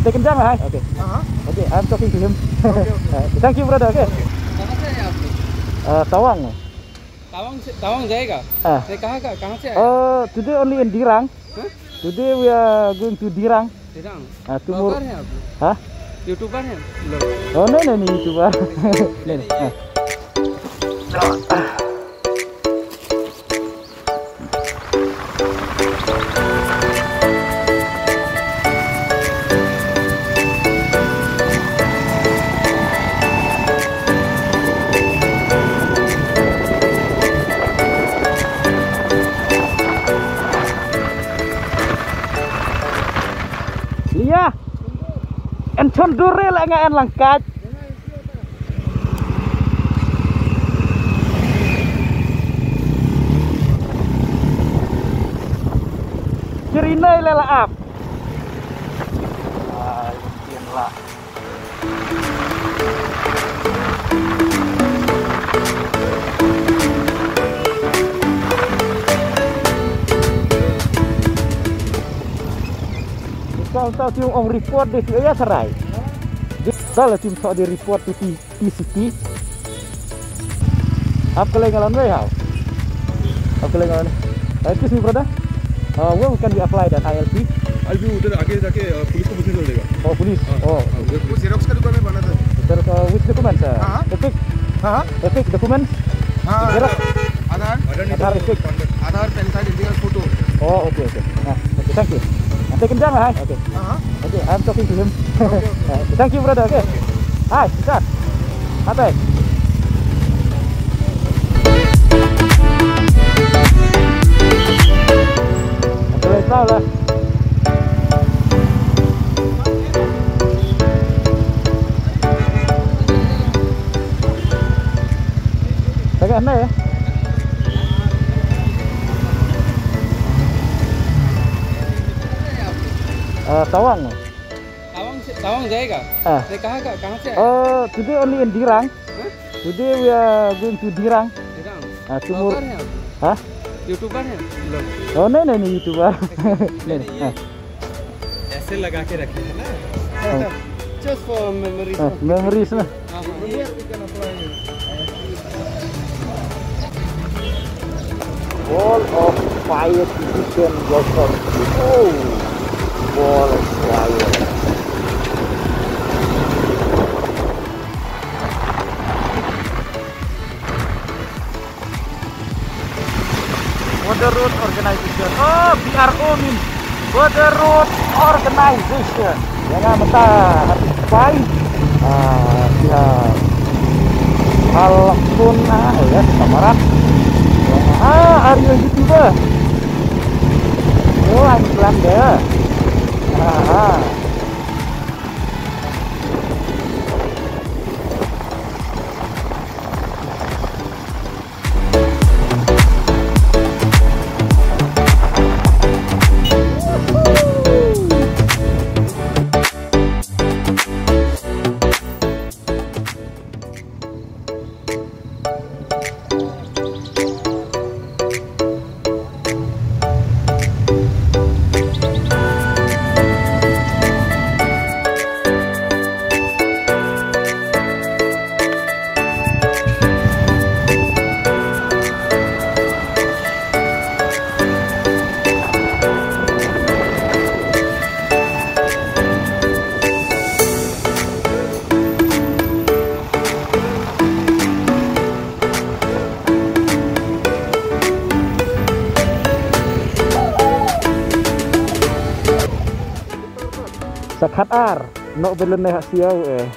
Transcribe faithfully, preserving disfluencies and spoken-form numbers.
Taken down, hi. Okay. Uh-huh. Okay, I'm talking to him. Okay, okay. Uh, thank you, brother. Okay. कहाँ से आए आप लोग? Uh, Tawang. तवांग से, तवांग जाएगा? हाँ। नहीं, कहाँ का, कहाँ से आए? Uh, today only in Dirang. हाँ? Today we are going to Dirang. Dirang? Uh, tomorrow. Blogger हैं आप लोग? हाँ? YouTuber हैं लोग? Oh, नहीं, नहीं, नहीं, YouTuber. नहीं, नहीं, हाँ। Lia. En chon dure la nga en langkat. Kirinai la la ap. Ai, kin la. Sa sa tim ong report de ti ya sarai. Sa la tim sa de report ti ti. T C P. आपका लेंगे लॉन्ग वे हाउ? आपका लेंगे लॉन्ग। Uh, excuse me, brother. Uh, where can we apply that I L P? I L P उधर आगे जाके, uh, पुलिस को पूछने चल जाएगा। Oh, पुलिस। हाँ, oh, हाँ, उधर वो पुलिस। Xerox का दुकान में बना था। Sir, uh, which documents, sir? हाँ, हाँ। Epic? हाँ, हाँ। Epic documents? हाँ, Xerox? आधार। आधार नहीं तो आधार, Epic। आधार, PAN card, Indian photo। Oh, okay, okay. हाँ, okay, thank you। हाँ, taken down, hi। Okay। हाँ, हाँ। Okay, I'm talking to him। Okay, okay। हाँ, thank you, brother। Okay। Hi, sir। Hi। Okay, tao lah। Taga na ya? Ah, Tawang. तवांग से, तवांग जाएगा? हाँ। नहीं, कहाँ का, कहाँ से आया? Oh, today only in Dirang। हाँ? Today we are going to Dirang। Dirang। हाँ, tomorrow। Blogger हैं आप? हाँ? YouTuber हैं लोग? Oh, नहीं, नहीं, नहीं, YouTuber। नहीं, नहीं, नहीं, ये हाँ। ऐसे लगा के रखे हैं ना? हाँ। Just for memories। हाँ, memories ना। Wall of Fire Division, welcome. Oh, Wall of Fire. Border Road Organization. Oh, B R O means Border Road Organization. Ïa nga mynta ha bai. Ah, ïa. Hal pun, ah, ïa, kita marah. Ah, are you a YouTuber? Oh, I'm blogger. Ah, ah. Sa khatar, nok belen ne ha siaw, eh.